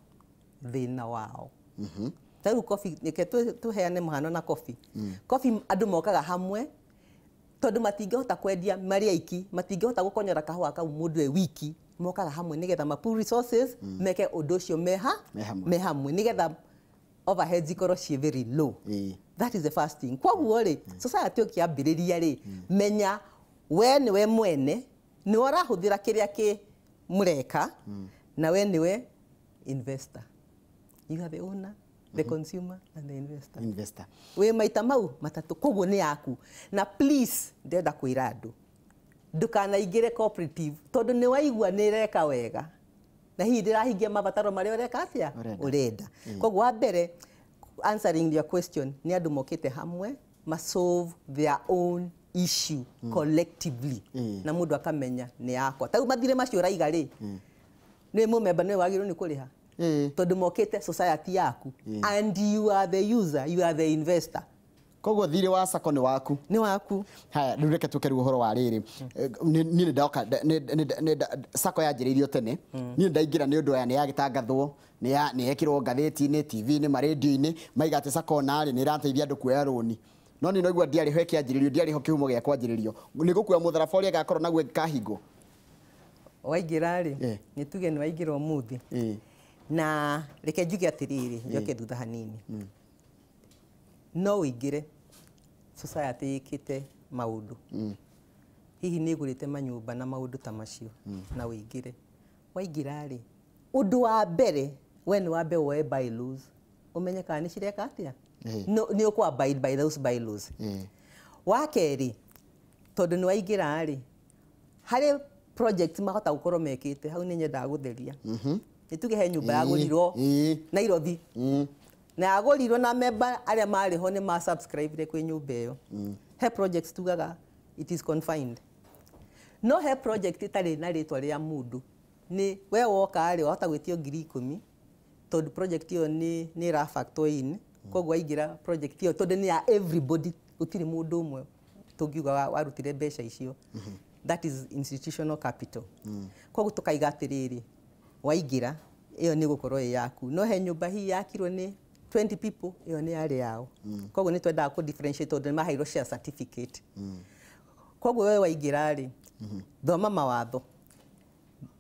thĩna wao. Ta rĩu coffee, reke tũheane mũhano na coffee. Coffee andũ mokaga hamwe tondũ matingĩhota kwendia marĩ aiki, matingĩhota gũkonyora kahũa kau mũndũ e wiki, mokaga hamwe nĩgetha ma pool resources meke ũndũ ũcio me hamwe nĩgetha overheads ikorwo ciĩ very low. That is the first thing. Koguo rĩ, society ũkĩambĩrĩria rĩ, menya we nĩwe mwene, nĩwe ũrahũthĩra kĩrĩa kĩ mũreka, na we nĩwe investor. You are the owner, the consumer and the investor. Investor. Wĩ maita mau matatũ, koguo nĩ yaku. Na please ndĩrenda kwĩra andũ, Ndukanaingĩre cooperative tondũ nĩ waigua nĩ ĩreka wega na hihi ndĩrahingia mabataro marĩa ũreka atĩa ũrenda. Koguo wa mbere, answering your question, nĩ andũ mokĩte hamwe ma solve their own issue collectively na mũndũ akamenya nĩ yakwa. Ta rĩu mathirĩ macio ũraiga rĩ, nĩ mũmemba nĩwe wagĩrĩirwo nĩ kũrĩha tondũ mokĩte society yaku and you are the user, you are the investor. Koguo thirĩ wa sacco nĩ waku. Nĩ waku. Haya, rĩu reke tũke rĩu ũhoro wa rĩrĩ. Niĩ nĩndoka sacco yanjĩrĩirio tene. Niĩ ndaingĩra nĩ ũndũ aya nĩ yagĩtangathwo, nĩ yekĩrwo ngathĩti-inĩ, TV-inĩ, marendio-inĩ, maiga atĩ sacco narĩ nĩ ĩrateithia andũ kuoya rũni. No niĩ noigua ndiarĩ ho ĩkĩanjĩrĩrio, ndiarĩ ho kĩhumo gĩa kwanjĩrĩrio. Nĩ gũkua mũtharaba ũrĩa ngakorwo naguo ĩkahingwo. Waingĩra rĩ, nĩ tuge nĩ waingĩra ũmũthĩ. Na reke njuge atĩrĩrĩ, njoke thutha hanini. No ũingĩre society ĩkĩte maũndũ. Hihi nĩ ĩgũrĩte manyũmba na maũndũ ta macio na ũingĩre. Waingĩra rĩ, ũndũ wa mbere we nĩ wambe woe bylaws, ũmenye kana nĩ cireka atĩa. Nĩ ũkũ abide by those bylaws. Wa kerĩ, tondũ nĩ waingĩra rĩ, harĩ project mahota gũkorwo mekĩte, hau nĩ nyendaga gũtheria. Nĩ tuge he nyũmba yagũrirwo Nairobi. Na yagũrirwo na memba arĩa marĩ ho nĩ ma subscribe kwĩ nyũmba ĩyo. He projects tugaga it is confined. No he project ĩtarĩ na rĩtwa rĩa mũndũ. Nĩ we woka rĩ, wahota gwĩtio 10,000 tondũ project ĩyo nĩ ĩra factor in. Koguo waingĩra project ĩyo tondũ nĩ ya everybody, gũtirĩ mũndũ ũmwe tũngiuga warutire mbeca icio. That is institutional capital. Koguo tũkaiga atĩrĩrĩ, waingĩra ĩyo nĩ gũkorwo ĩ yaku. No he nyũmba hihi yakirwo nĩ 20 people, ĩyo nĩ yarĩ yao. Koguo nĩ twendaga kũ differentiate tondũ nĩ maheirwo share certificate. Koguo we waingĩra rĩ, thoma mawatho,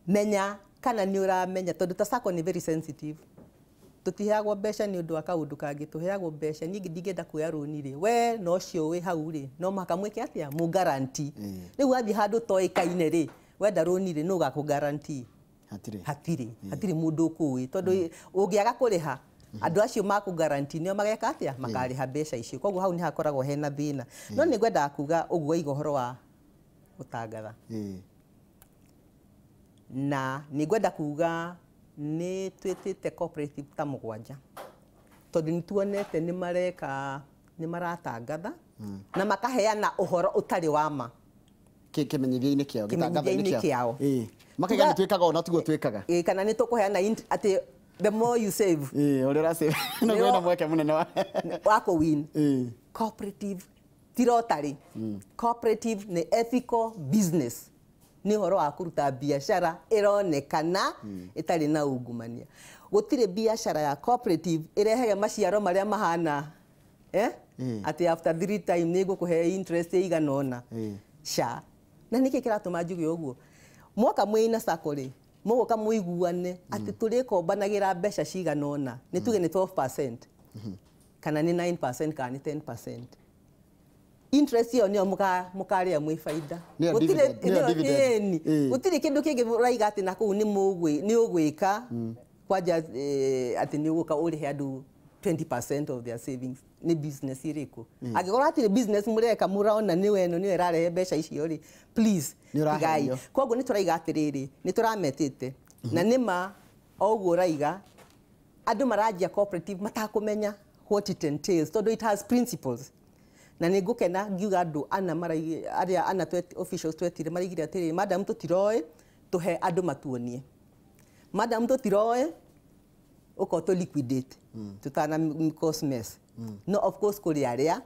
menya kana nĩ ũramenya, tondũ ta sacco nĩ very sensitive. Tũtiheagwo mbeca nĩ ũndũ wa kaũndũ kangĩ, tũheagwo mbeca. Niĩ ndingĩenda kuoya rũni rĩ, we no ũcio wĩ hau rĩ, no mũhaka mwĩke atĩa, mũ guarantee. Rĩu wathiĩ handũ ũtoĩkaine rĩ, wenda rũni rĩ, nũ ũgakũ guarantee? Hatirĩ. Hatirĩ mũndũ ũkũĩ, tondũ ũngĩaga kũrĩha andũ acio makũ guarantee nĩo mageka atĩa, makarĩha mbeca icio. Koguo hau nĩ hakoragwo hena thĩna. No nĩ ngwendaga kuga ũguo waiga ũhoro wa gũtangatha. Na nĩ ngwenda kuga nĩ twĩtĩte cooperative ta 7 tondũ nĩ tuonete nĩ mareka, nĩ maratangatha na makaheana ũhoro ũtarĩ wa ma kĩmenyithia-inĩ kĩao, gĩtangatho-inĩ kĩao. Makaiga nĩ twĩkaga ona tiguo twĩkaga. Kana nĩ tũkũheana atĩ the more you save, ũrĩa ũra save no wĩna mweke mũnene wa kũ win. Cooperative ti rotary. Cooperative nĩ ethical business. Nĩ ũhoro wa kũruta biacara ĩronekana ĩtarĩ na ungumania. Gũtirĩ biacara ya cooperative ĩrehage maciaro marĩa mahana atĩ after 3 time nĩ ngũkũhe interest ĩigana ũna. Sha. Na nĩkĩ kĩratũma njuge ũguo? Mwoka mwĩna sacco rĩ, mũgũka mũiguane atĩ tũrĩkombanagĩra mbeca cigana ũna, nĩ tuge nĩ 12% kana nĩ 9% kana nĩ 10%. Interest ĩyo nĩyo mũkarĩa mwĩ baida. Gũtirĩ kĩndũ kĩngĩ ũraiga atĩ na kũu nĩ ũgwĩka kwanja atĩ nĩ ũgũka ũrĩhe andũ 20% of their savings. Nĩ business ĩrĩkũ? Angĩkorwo hatirĩ business mũreka mũrona nĩwe ĩno nĩyo ĩrarehe mbeca icio rĩ, please tigai. Koguo nĩ tũraiga atĩrĩrĩ, nĩ tũrametĩte na nĩma o ũguo ũraiga andũ maranjia cooperative matakũmenya what it entails tondũ it has principles. Na nĩ ngũkena ngiuga andũ ana arĩa ana officials twetire maraigire atĩrĩrĩ, madam tũtiroĩ, tũhe andũ matuonie. Madam tũtiroĩ, ũkorwo tũ liquidate tutana cause mess. No of course kũrĩ arĩa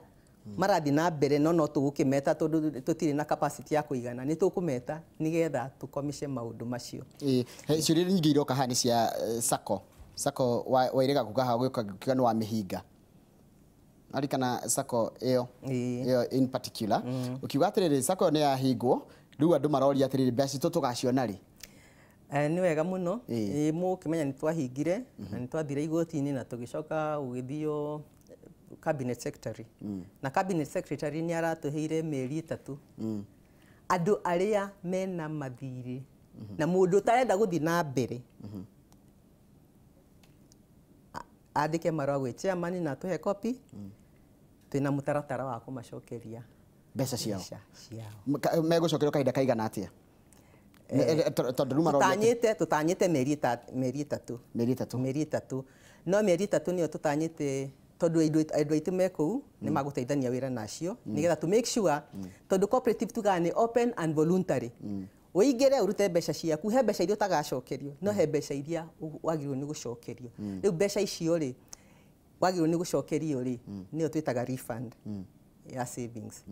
marathiĩ na mbere no tũgũkĩmeta tondũ tũtirĩ na capacity ya kũigana, nĩ tũkũmeta nĩgetha tũkomice maũndũ macio. Ciũria nyingĩ iroka haha nĩ cia sacco. Sacco wairega kuga haha gũkiuga nĩ wa mĩhinga. Arikana sacco ĩyo ĩyo in particular ukiuga atĩrĩrĩ sacco ĩyo nĩ yahingwo, rĩu andũ maroria atĩrĩrĩ mbeca citũ tũgaciona rĩ? Nĩ wega mũno. Mũkĩmenya nĩ twahingire na nĩ twathire igoti-inĩ na tũgĩcoka gũgĩthio cabinet secretary. Na cabinet secretary nĩ aratũheire mĩeri 3 andũ arĩa mena mathirĩ na mũndũ ũtarenda gũthiĩ na mbere andĩke marũa gwĩ chairman na atũhe copy, twĩna mũtaratara wa kũmacokeria Mbeca ciao. Megũcokerio kahinda kaigana atĩa? Tondũ rĩu maroria Tũtanyĩte mĩeri 3. Mĩeri 3. Mĩeri 3. No mĩeri 3 nĩyo tũtanyĩte tondũ andũ aitũ me kũu nĩ magũteithania wĩra nacio nĩgetha to make sure tondũ cooperative tugaga nĩ open and voluntary. Ũingĩre ũrute mbeca ciaku, he mbeca iria ũtagacokerio, no he mbeca iria wagĩrĩirwo nĩ gũcokerio. Rĩu mbeca icio rĩ wagĩrĩirwo nĩ gũcokerio rĩ nĩyo twĩtaga refund ya savings.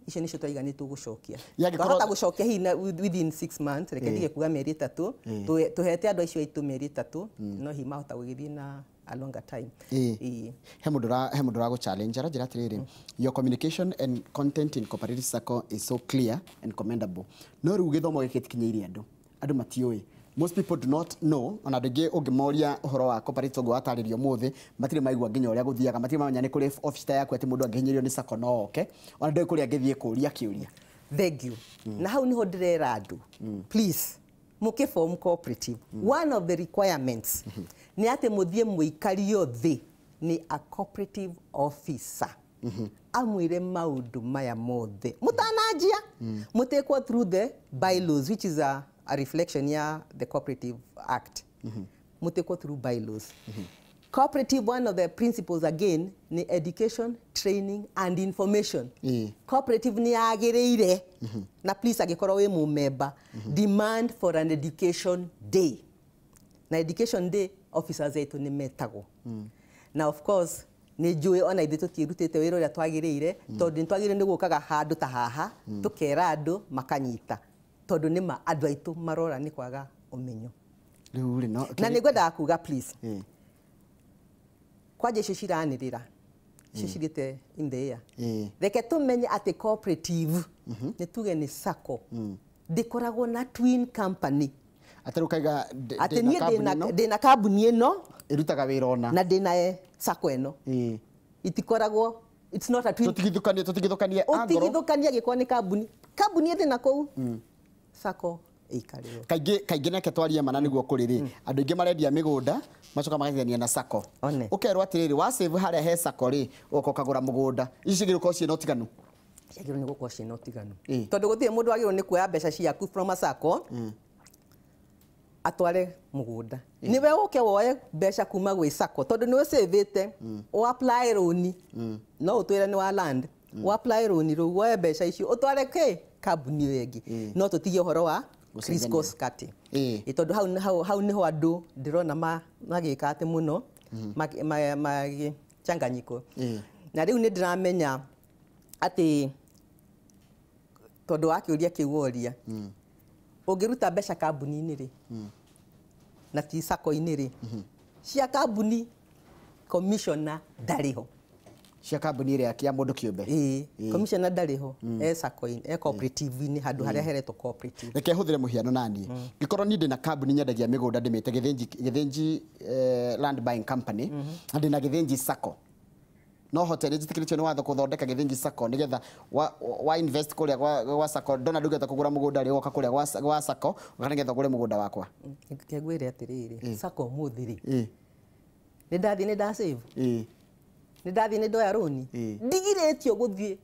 Icio nicio twaiga nĩ tũgũcokia. Twahota gũcokia hihi within 6 months, reke ndige kuga mĩeri 3, tũhete andũ acio aitũ mĩeri 3, no hihi mahota gũgĩthiĩ na a longer time. He mũndũ ũragũ challenge aranjĩra atĩrĩrĩ, your communication and content in cooperative sacco is so clear and commendable. No rĩu gĩthomo gĩkĩ gĩtikinyĩire andũ. Andũ matiũĩ. Most people do not know, ona andũ aingĩ ũngĩmoria ũhoro wa cooperative ũguo watarĩrio ũmũthĩ, matirĩ maigua nginya ũrĩa gũthiaga, matirĩ mamenya nĩ kũrĩ office ta yaku atĩ mũndũ angĩhinyĩrĩrio nĩ sacco no oke, ona ndũĩ kũrĩa angĩthiĩ kũria kĩũria. Thank you. Na hau niho ndĩrera andũ, please, mũkĩ form cooperative, one of the requirements nĩ atĩ mũthiĩ mũikario thĩ nĩ a cooperative officer. Amwĩre maũndũ maya mothe mũtananjia, mũtekwo through the bylaws, which is a reflection ya the Cooperative Act. Mutekwo through bylaws. Cooperative, one of the principles again ni education, training and information. Cooperative ni yagĩrĩire, na please angĩkorwo wĩ mũmemba, demand for an education day. Na education day officers aitũ nĩ metagwo. Na of course nĩ njũĩ ona ithuĩ tũtiĩrutĩte wĩra ũrĩa twagĩrĩire, tondũ nĩ twagĩrĩire nĩ gũkaga handũ ta haha tũkera andũ makanyita. Tondũ nĩ ma andũ aitũ marora nĩ kwaga ũmenyo. Na nĩ ngwendaga kuga please, kwanja icio ciranĩrĩra, icio cirĩte in the air, reke tũmenye atĩ cooperative nĩ tuge nĩ sacco, ndĩkoragwo na twin company. Atĩ ũkaiga atĩ niĩ ndĩna kambuni ĩno ĩrutaga wĩra ona na ndĩna sacco ĩno, itikoragwo, it's not a twin. Tũtigithũkanie ũtigithũkanie angĩkorwo nĩ kambuni, kambuni ĩthĩ na kũu sacco ĩikarĩrwo. Kaingĩ nake twarie mana nĩguo kũrĩ rĩ, andũ aingĩ marendia mĩgũnda macoka magathithania na sacco. Ũkerwo atĩrĩrĩ, wa save harĩa he sacco rĩ, ũgoka ũkagũra mũgũnda. Ici ciagĩrĩirwo gũkorwo ciĩna ũtiganu. Ciagĩrĩirwo nĩ gũkorwo ciĩna ũtiganu. Tondũ gũtirĩ mũndũ wagĩrĩirwo nĩ kuoya mbeca ciaku from a sacco atware mũgũnda. Nĩwe ũke woe mbeca kuma gwĩ sacco tondũ nĩwe savĩte, ũ apply loan, no ũtwĩre nĩ wa land, ũ apply loan rũu woe mbeca icio ũtware kĩ kambuni ĩyo ĩngĩ. No tũtige ũhoro wa criss-cross cutting. Tondũ hau niho andũ ndĩrona magĩka atĩ mũno magĩchanganyiko. Na rĩu nĩ ndĩramenya atĩ tondũ wa kĩũria kĩu woria, ũngĩruta mbeca kambuni-inĩ rĩ, na ti sacco-inĩ rĩ, cia kambuni commissioner ndarĩ ho. Cia kambuni ĩrĩa ya mũndũ kĩũmbe. Commissioner ndarĩ ho, e sacco-inĩ, e cooperative-inĩ, handũ harĩa heretwo cooperative. Reke hũthĩre mũhiano naniĩ. Ngĩkorwo niĩ ndĩna kambuni nyendagia mĩgũnda ndĩmĩte Gĩthĩnji Land Buying Company, na ndĩna Gĩthĩnji Sacco. No hote nĩ njĩtĩkĩrĩtio nĩ watho gũthondeka Gĩthĩnji Sacco nĩgetha wa invest kũrĩa gwa sacco, ndona ndũngĩhota kũgũra mũgũnda rĩ, ũgoka kũrĩa gwa sacco nĩgetha ũgũre mũgũnda wakwa. Reke ngwĩre atĩrĩrĩ, sacco ũmũthĩ rĩ, nĩ ndathiĩ nĩ nda save, nĩ ndathiĩ nĩ ndoya rũni, ndigirĩtio gũthiĩ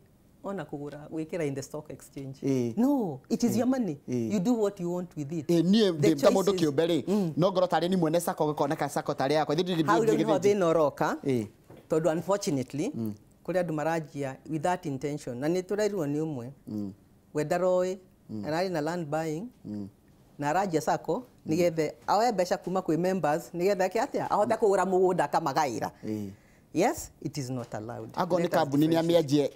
ona kũgũra gwĩkĩra in the stock exchange. No, it is your money. You do what you want with it. Niĩ ndĩ ta mũndũ kĩũmbe rĩ, no ngorwo tarĩ ni mwene sacco gũkoneka sacco tarĩ yakwa. Hau rĩu nĩho thĩna ũroka, tondũ unfortunately kũrĩ andũ maranjia with that intention, na nĩ tũrerirwo nĩ ũmwe we ndaroĩ, ararĩ na land buying na aranjia sacco nĩgetha aoe mbeca kuma kwĩ members nĩgetha eke atĩa, ahote kũgũra mũgũnda akamagaĩra. Yes, it is not allowed. Angorwo nĩ kambuni nĩ amĩanjie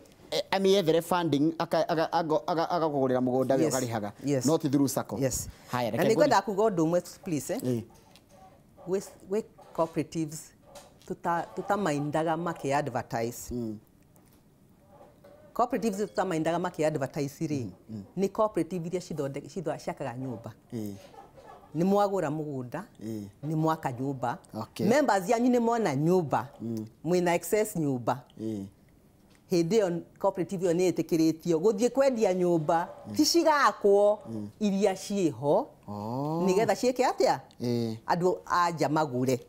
amĩethere funding agakũgũrĩra mũgũnda we ũkarĩhaga, no ti through sacco. Haya, reke nĩ ngwendaga kuga ũndũ ũmwe please, gwĩ cooperatives tutamaindaga makĩ advertise. Cooperatives tutamaindaga makĩ advertise rĩ, nĩ cooperative iria ciakaga nyũmba. Nĩ mwagũra mũgũnda, nĩ mwaka nyũmba, members yanyu nĩ mona nyũmba, mwĩna excess nyũmba. Hĩndĩ ĩyo cooperative ĩyo nĩ ĩtĩkĩrĩtio gũthiĩ kwendia nyũmba ti cigakwo iria ciĩho, nĩgetha ciĩke atĩa, andũ a nja magũre.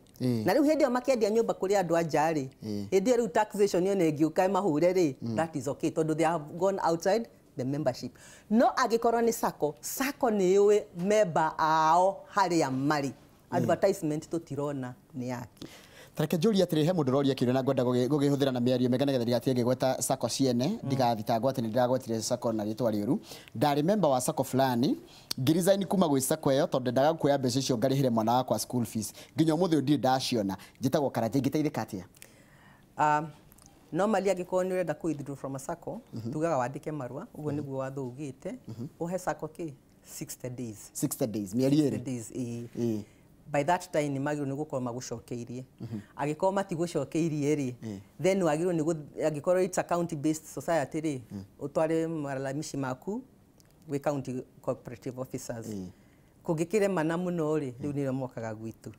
Na rĩu hĩndĩ ĩyo makĩendia nyũmba kũrĩ andũ a nja rĩ, hĩndĩ ĩyo rĩu taxation ĩyo nĩ ĩngĩũka ĩmahure rĩ, that is okay tondũ they have gone outside the membership. No angĩkorwo nĩ sacco, sacco nĩ yũĩ member ao harĩa marĩ. Advertisement tũtirona nĩ yake. Tareke njũrie atĩrĩ, he mũndũ ũroria kĩũria na ngwenda gũkĩhũthĩra na mĩario mĩega nĩgetha ndigatige ngĩgweta sacco ciene, ndigathitangwo atĩ nĩndĩragwetire sacco na rĩtwa rĩũru. Ndarĩ member wa sacco fulani, ngĩresign kuma gwĩ sacco ĩyo tondũ ndendaga kuoya mbeca icio ngarĩhĩre mwana wakwa school fees. Nginya ũmũthĩ ũyũ ndirĩ ndaciona. Njĩtagwo Karanja, ingĩteithĩka atĩa? Normally angĩkorwo nĩ ũrenda kũ withdraw from a sacco, tugaga wandĩke marũa, ũguo nĩguo watho ugĩte, ũhe sacco kĩ 60 days. 60 days, mĩeri ĩrĩ. 60 days, ĩĩ. By that time nĩ magĩrĩirwo nĩ gũkorwo magũcokeirie. Angĩkorwo matigũcokeirie rĩ, then wagĩrĩirwo nĩ angĩkorwo it's a county based society rĩ, ũtware malalamishi maku gwĩ county cooperative officers. Kũngĩkĩremana mũno rĩ, rĩu nĩrĩo mokaga gwitũ.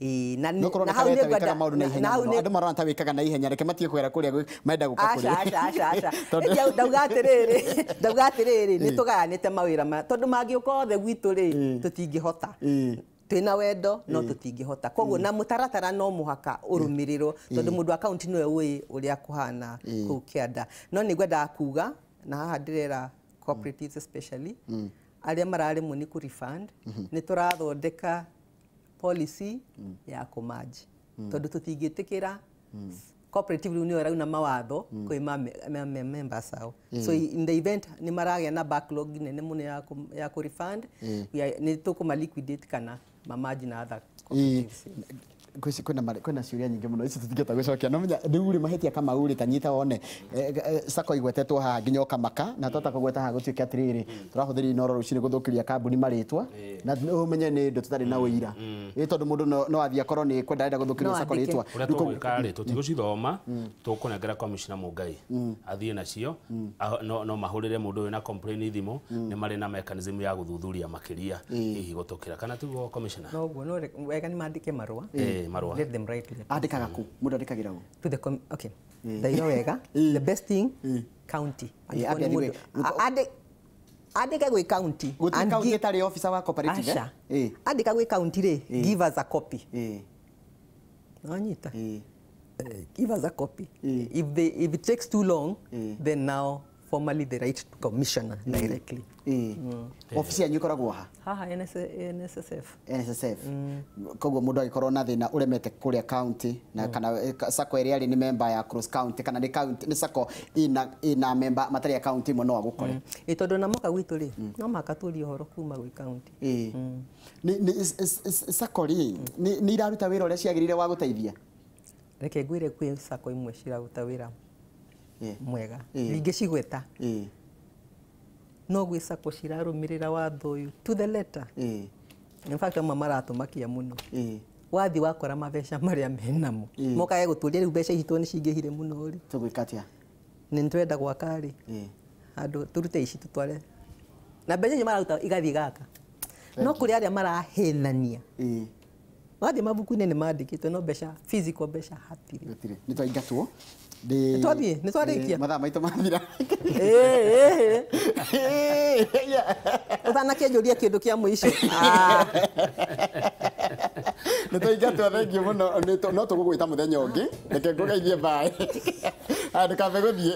Ĩĩ, na No korwo na nĩ hau kareta nĩ ngwenda wĩkaga maũndũ na ihenya hau mũno. nĩ Andũ marona ta wĩkaga na ihenya, reke matige kwĩra kũrĩa menda gũka Aca, kũrĩ. aca, aca, aca. Tondũ Ndauga atĩrĩrĩ, ndauga atĩrĩrĩ, nĩ tũgayanĩte mawĩra maya tondũ mangĩũka othe gwitũ rĩ, tũtingĩhota. Twĩna wendo no tũtingĩhota. Koguo na mũtaratara no mũhaka ũrũmĩrĩrwo tondũ mũndũ wa county nĩwe ũĩ ũrĩa kũhana kũu kĩanda. No nĩ ngwendaga kuga na haha ndĩrera cooperatives especially arĩa mararemwo nĩ kũ refund, nĩ tũrathondeka policy ya kũmanji tondũ tũtingĩtĩkĩra cooperative rĩu nĩyo ĩrauna mawatho kwĩ members ao. So in the event nĩ maragĩa na backlog nene mũno ya kũ refund, nĩ tũkũma liquidate kana mamanji na other cooperatives. Kwĩna ciũria nyingĩ mũno ici tũtingĩhota gũcokia. No menya rĩu rĩ mahĩtia Kamau rĩ, ta nyita wone sacco igwetetwo haha nginya ũkamaka na twahota kũgweta haha gũtuĩke atĩrĩrĩ tũrahũthĩria Inooro rũcinĩ gũthũkĩria kambuni marĩtwa na ũmenye nĩ ũndũ tũtarĩ na ũira. Ĩ tondũ mũndũ no athiĩ akorwo nĩ kwenda arenda gũthũkĩria sacco rĩtwa. Ũrĩa tũgwĩka rĩ, tũtigũcithoma, tũkũnengera commissioner Mũngai athiĩ nacio, no mahũrĩre mũndũ wĩna complaint thimũ, nĩ marĩ na mechanism ya gũthuthuria makĩria hihi gũtũkĩra kana tiguo commissioner? No ũguo, no wega nĩ mandĩke marũa. Marũa. Let them write letters. Andĩkaga kũ? Mũndũ andĩkagĩra ũ? To the okay. Ndaigua wega. The best thing, county. Andĩke gwĩ county. Gũtirĩ county ĩtarĩ officer wa cooperative? Aca. Andĩka gwĩ county rĩ, give us a copy. No nyita. Give us a copy. If it takes too long, then now formally they write to commissioner directly. Office yanyu ĩkoragwo ha? Haha NSSF. NSSF. Koguo mũndũ angĩkorwo na thĩna ũremete kũrĩa county na kana sacco ĩrĩa arĩ nĩ member ya cross county kana nĩ county nĩ sacco ina member matarĩ ya county ĩmwe no agũkore. Ĩ tondũ na moka gwitũ rĩ, no mũhaka tũrie ũhoro kuma gwĩ county. Nĩ sacco rĩ, nĩ iraruta wĩra ũrĩa ciagĩrĩire wa gũteithia? Reke ngwĩre kwĩ sacco imwe ciraruta wĩra mwega. Ndingĩcigweta. No gwĩ sacco cirarũmĩrĩra watho ũyũ to the letter. In fact amwe maratũmakia mũno. Wathiĩ wakora mabeca marĩa menamo, mokage gũtũria rĩu mbeca ici tondũ nĩ cingĩhire mũno rĩ, tũgwĩka atĩa? Nĩ twenda gwaka rĩ, handũ tũrute ici tũtware na mbeca icio mararuta igathiĩ gaka. No kũrĩ arĩa marahenania. Wathiĩ mabuku-inĩ nĩ mandĩkĩtwo no mbeca physical mbeca hatirĩ. Nĩ twaingatwo. Nĩ twarĩkia. Mathaa maitũ mathira. Ũtanakĩnjũria kĩndũ kĩa mũico. Nĩ twaingatwo, thengiũ mũno. No tũgũgwĩta mũthenya ũngĩ. Reke ngũgeithie bye. Ndũkambe gũthiĩ.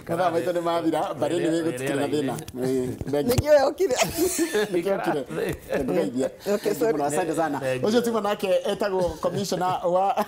Mathaa maitũ nĩ mathira, mbarĩ nĩ gũtikĩrĩ na thĩna. Nĩkĩo yokire. Nĩkĩo yokire. Ngũgeithie. Asante sana. Ũcio tuma nake etagwo commissioner wa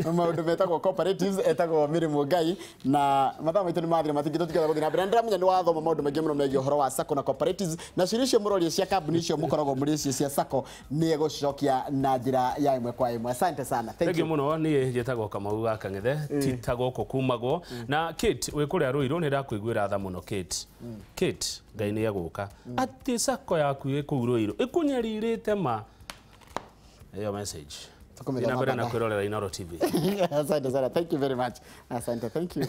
maũndũ metagwo cooperatives, etagwo Mary Mũngai, na mathaa maitũ nĩ mathira, matingĩtũtigĩra gũthiĩ na mbere. Na ndĩramenya nĩ wathoma maũndũ maingĩ mũno megiĩ ũhoro wa sacco na cooperatives, na ciũria icio mũroria cia kambuni icio mũkoragwo mũrĩ cio cia sacco nĩ egũcicokia na njĩra ya ĩmwe kwa ĩmwe. Asante sana. Thank you mũno. Niĩ njĩtagwo Kamau wa Kang'ethe, tita gũkũ kumagwo. Na Kate wĩ kũrĩa Ruiru, nĩ ndakũiguĩra tha mũno Kate. Kate, Ngai nĩ egũka atĩ sacco yaku ĩ kũu Ruiru ĩkũnyarirĩte ma. Ĩyo message. Tũkũmĩthoma na kwĩrorera Inooro TV. Asante sana. Thank you very much. Asante. Thank you.